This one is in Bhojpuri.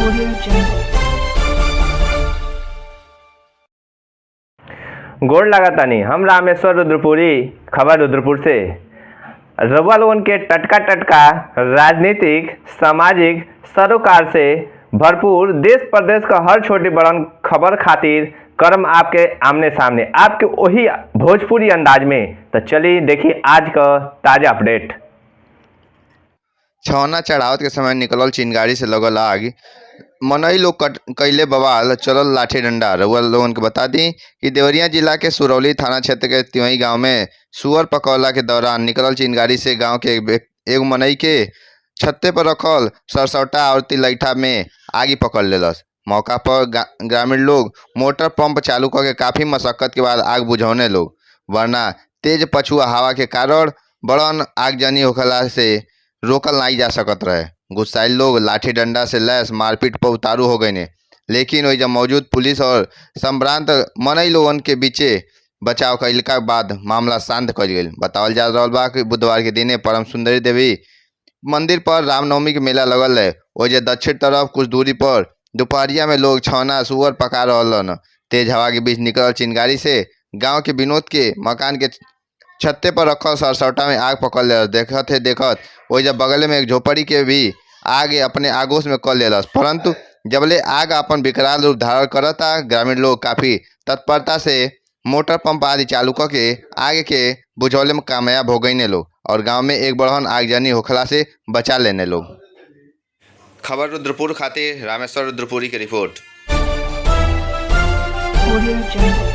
Audio Jungle. गोड़ लागतानी। हम रामेश्वर रुद्रपुरी, खबर रुद्रपुर से। रउआ लोगन के टटका टटका राजनीतिक, सामाजिक सरोकार से भरपूर देश प्रदेश का हर छोटी बड़न खबर खातिर करम आपके आमने सामने आपके वही भोजपुरी अंदाज में। तो चलिए देखिए आज का ताज़ा अपडेट। छौना चढ़ावत के समय निकलल चिनगारी से लगल आग, मनई लोग कट कइले बवाल, चलल लाठी डंडा। रउआ लोगन के बता दी कि देवरिया जिला के सुरौली थाना क्षेत्र के तिवई गांव में सुअर पकौला के दौरान निकलल चिनगारी से गांव के एक मनई के छत्ते पर रखल सरसौटा और तिलैठा में आगी पकड़ लेलस। मौका पर ग्रामीण लोग मोटर पंप चालू करके काफ़ी मशक्कत के बाद आग बुझौने लोग, वरना तेज पछुआ हवा के कारण बड़न आगजनी होखला से रोकल नहीं जा सकत रहे। गुस्साइल लोग लाठी डंडा से लैस मारपीट पर उतारू हो गए, लेकिन ओइजा मौजूद पुलिस और संभ्रांत मनई लोगन के बीचे बचाव कइल के बाद मामला शांत कइल गेल। बतावल जा रहल बा कि बुधवार के दिने परम सुंदरी देवी मंदिर पर रामनवमी के मेला लगल है। ओइजे दक्षिण तरफ कुछ दूरी पर दोपहरिया में लोग छौना सुअर पका रहलन। तेज हवा के बीच निकलल चिनगारी से गांव के विनोद के मकान के छत्ते पर रखल सरसौटा में आग पकड़ लेलस। देखत है देखत ओइजा बगल में एक झोपड़ी के भी आग अपने आगोश में कर लेलस, परंतु जबले आग अपन विकराल रूप धारण करता, ग्रामीण लोग काफ़ी तत्परता से मोटर पंप आदि चालू करके आग के बुझौले में कामयाब हो गईने लोग और गांव में एक बड़हन आगजनी होखला से बचा लेने लोग। खबर रुद्रपुर खातिर रामेश्वर रुद्रपुरी की रिपोर्ट। Audio Jungle.